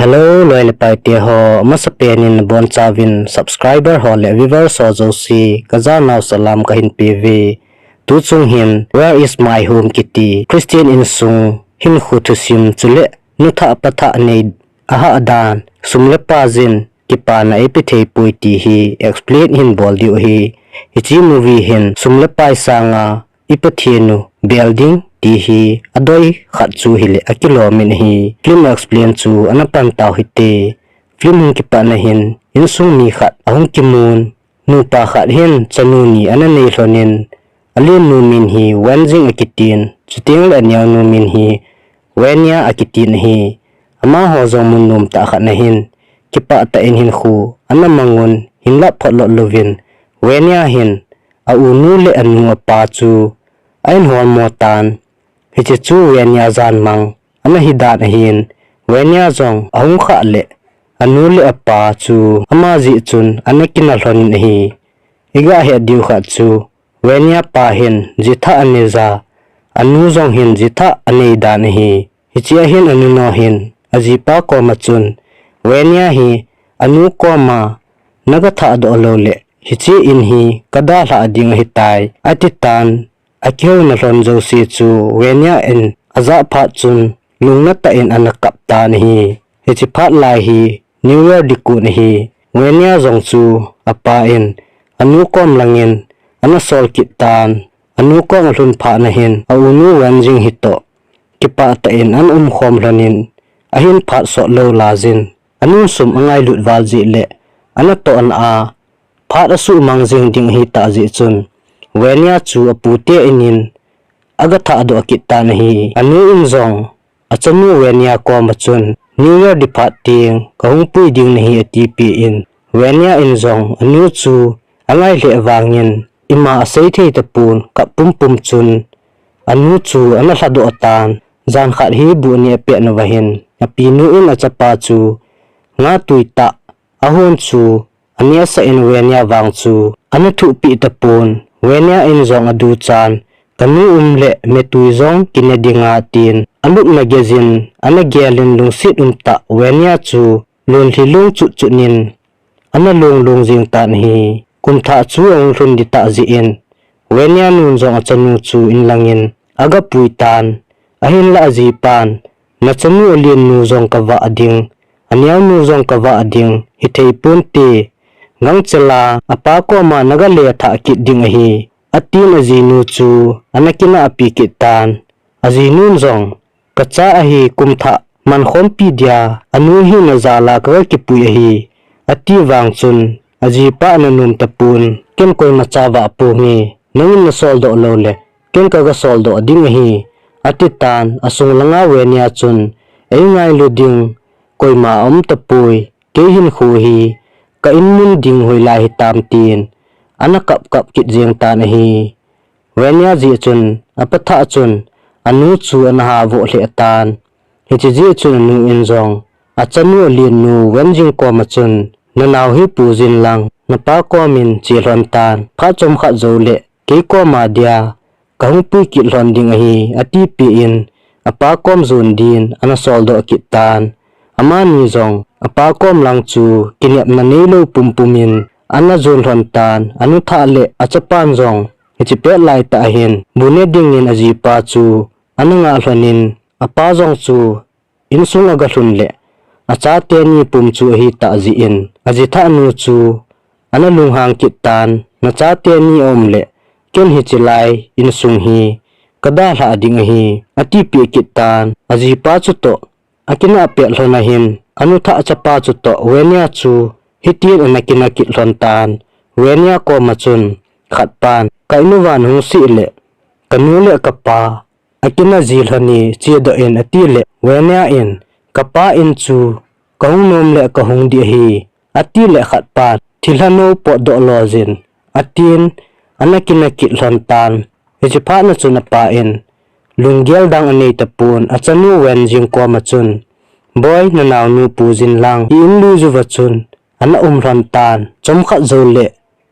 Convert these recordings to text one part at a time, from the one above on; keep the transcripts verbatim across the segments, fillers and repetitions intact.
Hello, loi le pai te ho, masapen in nabonchauvin subscriber ho le viewers ho jouse, kajanau salam kahin peuve. Tuchung hin, Where is my home kiti, Christian insung hinkho thusim chule, nuthah pathah nei ahahdan, sum le pai jin, kipana eipe thei poi ti hi explain hin bol diu ahi. Hiche movie hin sum le pai sanga i Pathen u bel ding ti hi adei khat chu hile akilom in ahi. Film explain chu ana pan tau hite. Film hung kipatna hin insung mi khat ahung kimun. Nupa khat hin chanu ni ana nei lhonin, alennu min hi Wenjing akitin, chuteng le aneonu min hi Wenya akitin ahi. Amaho jong mun nom tah khat na hin, kipah tah in hinkho ana mangun, hinlah phot lot louvin, Wenya hin a-unu le anu apa chu ahin holmo tan. Hiche chu Wenya janmang ana hidan ahin, Wenya jong ahung khah le anu le apa chu ama jeh chun ana kinah lhonin ahi. Iga het diu khat chu, Wenya pa hin jithah aneija, anu jong hin jithah anei dan ahi. Hichea hin anu no hin ajipa koma chun, Wenya hi anu koma naga thahdoh lou le, hiche in hi kadalhah ding ahitai, ati tan. Akihouna lhon jouse chu Wenya in ajah phat chun lungna tah in ana kap tan ahi. Hiche phat lai hi New Year ding kon ahi. Wenya jong chu apa in anu kom langin ana sol kit tan. Anu kom alhun phat na hin a-unu Wenjing hitoh kipah tah in ana umkhom lhonin ahin phat sot lou laijin. Anun sum angailut val jeh le ana tohna a phat asuhmang jing ding ahitah jeh chun, Wenya chu apute in in aga thahdoh kit tan ahi. Anu in jong achanu Wenya koma chun, New Year ding phat teng kahung pui ding nahi atipeh in, Wenya in jong anu chu angai lheh vangin, ima asei thei tapon kap pumpum chun, anu chu ana lhadoh tan. Jan khat hi bu aneh pet nauva hin, apinu in achapa chu nga tui tah ahon chu anehsah in Wenya vang chu ana thuhpeh tapon. Wenya in jong aduchan, kanu um le metui jong kine dinga tin, alupna geijin ana gelin lungset umtah Wenya chu lonlhi long chutchut in ana longlong jeng tan ahi. Kumthah chu ahung lhun ding tah jeh in, Wenya nun jong achanu chu inlangin aga pui tan. Ahinlah ajipan, nachanu alennu jong kavah ding, aneonu jong kavah ding, hithei ponte, gangchela apa koma naga lethah kit ding ahi, atin ajinu chu ana kinahpi kit tan. Ajinun jong, kacha ahi, kumthah mankhompi dia anu hina jal a kaga kipui ahi, ati vang chun, ajipa ana nom tapon, ken koimacha vah ponge, nangin nasoldoh lou le, ken kaga soldoh ding ahi, ati tan. Asung langa Wenya chun, eingailu ding koima aum tapoi, kei hinkho hi ka inmun ding hoilai hitam tin, ana kap kap kit jeng tan ahi. Wenya jeh chun, apathah chun, anu chu ana havoh lheh tan. Hiche jeh chun anu in jong, achanu alennu Wenjing koma chun, nanao hi pui jin lang, napa komin che lhon tan, phat chomkhat jou le, kei koma dia kahung pui kit lhon ding ahi, atipeh in, apa kom jon din ana soldoh kit tan. Amani jong, apa kom lang chu kinepna neilou pumpum in ana jon lhon tan. Anu thah le achapan jong, hiche pet laitah ahin, bu ne dingin ajipa chu ana ngah lhonin, apa jong chu insung aga lhun le, achate ni pum chu ahitah jeh in, ajithah nu chu ana lunghang kit tan. Nachate ni aum le, ken hiche lai insung hi kadalhah ding ahi, atipeh kit tan. Ajipa chutoh akinah pet lhon ahin, anu thah chapa chutoh Wenya chu hitin ana kinah kit lhon tan. Wenya koma chun, khatpan, ka in uva nahung seh le, kanu le kapa akinah ji lhon e, chedoh in, ati le, Wenya in, kapa in chu kahung nom le kahung ding ahi, ati le, khatpan, thilha nou potdoh lojin, atin, ana kinah kit lhon tan. Hiche phat na chun apa in, lunggel dang anei tapon, achanu Wenjing koma chun, boi, nanaonu pui jin lang, i in lui juva chun ana um lhon tan. Chomkhat jou le,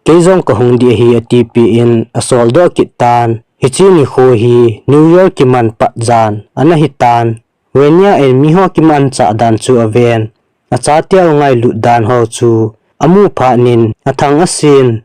kei jong kahung ding ahi, atipeh in asoldoh kit tan. Hiche nikho hi New Year kiman pat jan ana hitan. Wenya in miho kimanchah dan chu aven, achatea angailut dan ho chu amu phat in athang asen,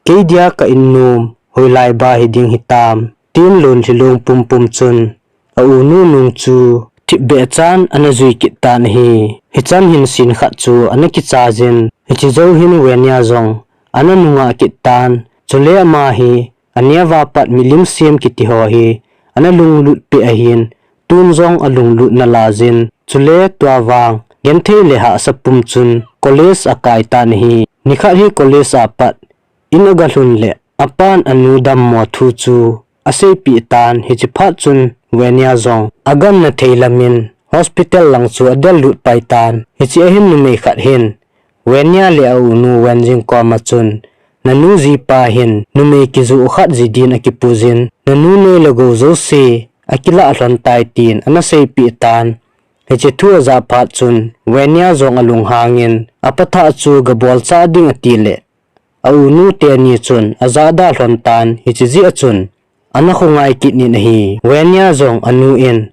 kei dia ka in nom, hoilai ba hiding hitam, tin lungthim lung pumpum chun a unu nung chu thipbeh chan ana jui kit tan ahi. Hichan hin scene khat chu ana kichai jin, hiche jou hin Wenya jong ana nungah kit tan, chule ama hi aneo a pat milim sem kiti ho hi ana lunglut peh ahin, tun jong alunglut nalai jin, chule tua vang genthei le hahsa pum chun college akai tan ahi. Nikhat hi college a pat in aga lhun le apan anu dammo thu chu aseipeh tan, hiche phat chun Wenya jong agangna thei lam in hospital lang chu adel lut pai tan. Hiche a hin numei khat hin Wenya le a unu Wenjing koma chun, nanu jipa hin numei kijoh khat ji din akipu jin, nanu noi le gou jouse akilah lhon tai tin ana seipeh tan. Hiche thu ajah phat chun Wenya jong alunghang in, apa thah chu gabol cha ding ati le a unu teni chun ajahda lhon tan, hiche jeh a chun ana khongai kit in ahi. Wenya jong anu in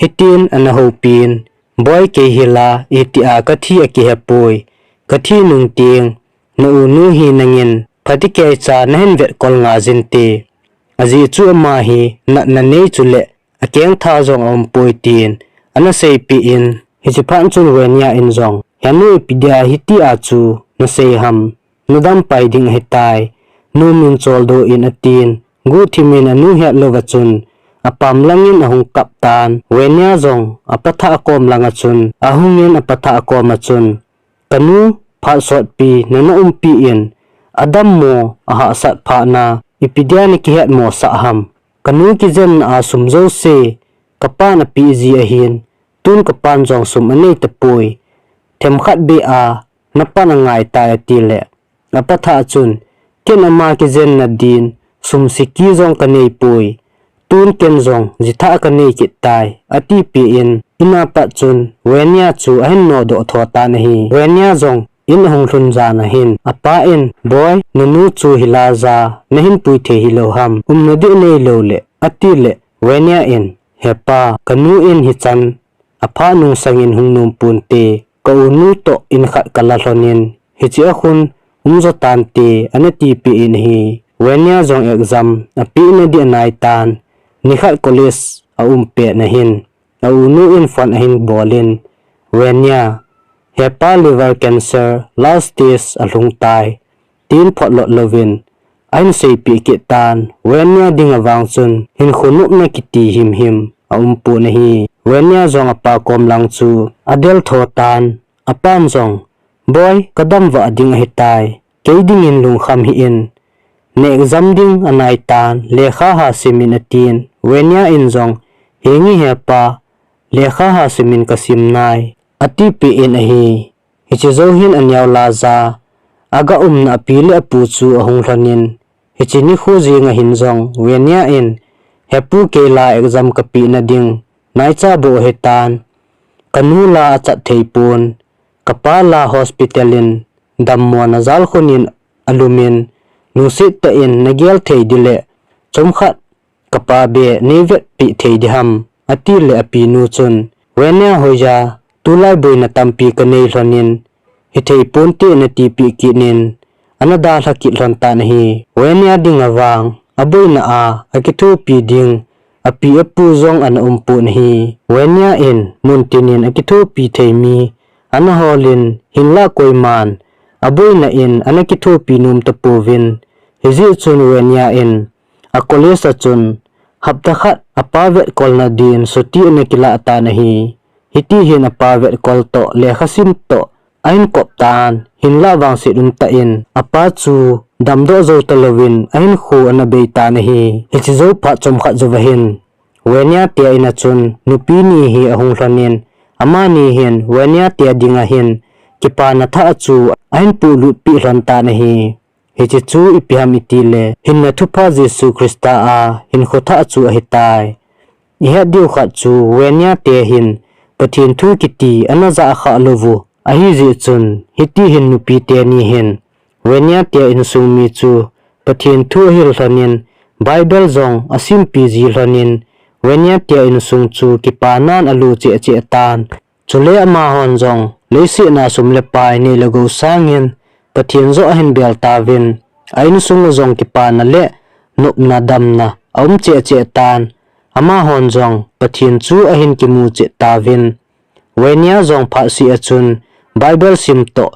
hitin ana houpin, Boi, kei hi la, itia kathi akihe poi, kathi nung teng na unu hi nangin phatecha nahin vetkol ngai jin te, ajeh chu ama hi natna nei chule akengtha jong aum poi tin ana seipeh in, hiche phat chun Wenya in jong, henu, ipi dia hitia chu nasei ham, nadam pai ding ahitai, nom in choldo in atin, guhthim in anu het louva chun apam lang in ahung kap tan. Wenya jong apa thah kom langa chun ahung in apa thah koma chun, kanu, phat sotpi nana umpi in, adammo ahahsat phat na ipi dia nakihetmo sah ham, kanu kijenna a sum jouse kapan apeh ji ahin, tun kapan jong sum anei tapoi, themkhat beh a napan angai tai ati le, apa thah chun, ken ama kijenna din sum siki jong kanei poi, tun ken jong jithah kanei kit tai, atipeh in, in a pat chun Wenya chu ahin nodoh tho tan ahi. Wenya jong in ahung lhun jan ahin, apa in, Boi, nanu chu hilai a nahin pui thei hilou ham, umna ding neilou le, ati le, Wenya in, He pa, kanu in hichan apha nung sangin hung nom pon te, ka unu toh in khat kala lhon in, hiche a khun umjo tante, ana tipeh in ahi. Wenya jong exam apeh na ding anai tan, nikhat college aum pet na hin, a unu in phone ahin bol in, Wenya, hepa liver cancer last stage alhung tai, tin photlot louvin ahin seipeh kit tan. Wenya dinga vang chun hinkho nopna kiti himhim aum pon ahi. Wenya jong apa kom lang chu adel tho tan, apan jong, Boi, kadam vah ding ahitai, kei dingin lungkham hih in, na exam ding anai tan, lekha ha sim in atin, Wenya in jong, Henge hepa, lekha ha sim in kasim nai, atipeh in ahi. Hiche jou hin aneo laija aga umna api le apu chu ahung lhon in, hiche nikho jenga hin jong Wenya in, Hepu, kei la exam kapeh na ding naicha bou ahitan, kanu la achat thei pon, kapa la hospital in dammona jalkhun in alum in, lungset tah in nagel thei ding le chomkhat kapa beh neivetpeh thei ding ham, ati le apinu chun, Wenya, hoiya, tulai boina tampi kanei lhon in, hithei ponte, ana tipeh kit in, ana dalha kit lhon tan ahi. Wenya dinga vang aboina a akithopi ding api apu jong ana um pon ahi. Wenya in muntin in akithopi thei mi ana hol in, hinlah koiman aboina in ana kithopi nom tapouvin, hijeh chun Wenya in a college a chun hapta khat apa vetkolna din chutti ana kilah tan ahi. Hiti hin apa vetkol toh, lekha sim toh ahin kop tan, hinlah vangset umtah in apa chu damdoh jou talouvin ahinkho ana bei tan ahi. Hiche jou phat chomkhat jouva hin Wenya te a in a chun nupi ni hi ahung lhon in, amani hin Wenya te dinga hin kipana thah chu ahin polut peh lhon tan ahi. Hiche chu ipi ham iti le, hinna thupha Jesu Christa a hinkho thah chu ahitai. Ihet diu khat chu Wenya te hin Pathen thu kiti ana jah khah lou u ahijeh chun, hiti hin nupi teni hin Wenya te insung mi chu Pathen thu ahil lhon in, Bible jong asimpi ji lhon in, Wenya te insung chu kipanan alo cheh cheh tan. Chule amahon jong leiset a sum le pai nei le gou sangin Pathen joh ahin bel tauvin, a insung a jong kipana le nopna damna aum cheh cheh tan, amahon jong Pathen chu ahin kimu cheh tauvin. Vainia jong phat seh a chun Bible sim toh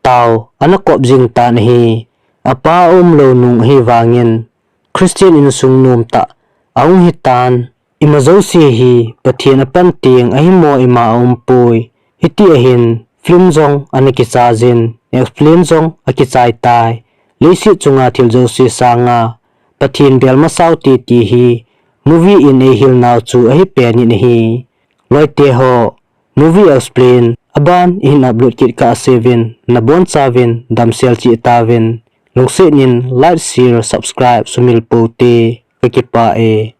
tao ana kop jing tan ahi. Apa aumlou nung ahivangin Christian insung nom tah ahung hitan. Ima jouse hi Pathen apan teng ahimo ima aumpoi. Hiti ahin film jong ana kicharge in, explain jong akichai tai. Leiset chunga thil jouse sanga Pathen bel masau titi hi movie in eihil nau chu ahi pen in ahi. Loite ho, movie explain aban ihin upload kit kah seuvin, nabonchauvin damsel cheh tauvin. Lungset in like, share, subscribe sumil pou te, kakipah e.